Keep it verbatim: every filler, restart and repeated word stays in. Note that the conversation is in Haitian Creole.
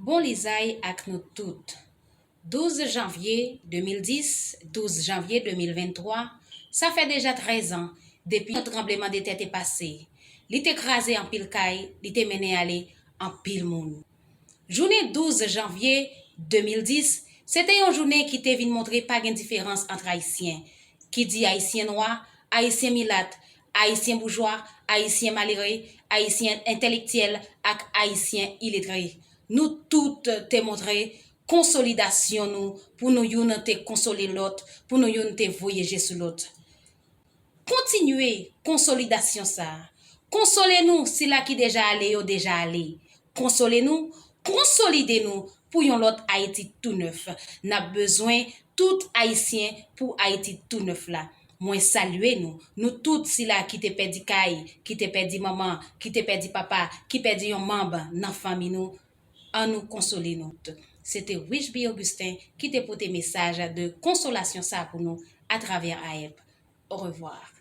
Bon lizay ak nou tout. Douz janvye de mil dis, douz janvye de mil venntwa, sa fè deja trèz an depi yon tranblemanntè te pase. Li te kraze anpil kay, li te mennen ale anpil moun. Jounen douz janvye de mil dis, se te yon jounen ki te vin montre pa gen diferans ant Ayisyen. Ki di Ayisyen nwa, Ayisyen milat, Ayisyen boujwa, Ayisyen malere, Ayisyen entèlektyèl ak Ayisyen iletre. Nou tout te montre konsolidasyon nou pou nou youn te konsole lòt, pou nou youn te voye je sou lòt. Kontinye konsolidasyon sa a. Konsole nou, sila ki deja ale yo deja ale. Konsole nou, konsolide nou pou yon lòt Ayiti tou nèf. N ap bezwen tout Ayisyen pou Ayiti tou nèf la. Mwen salye nou, nou tout sila ki te pèdi kay, ki te pèdi manman, ki te pèdi papa, ki pèdi yon manm nan fanmi nou. Ann nou konsole nou. Se te Wichby Augustin ki te pote mesaj de konsolasyon sa pou nou atravè AEP. Au revoir.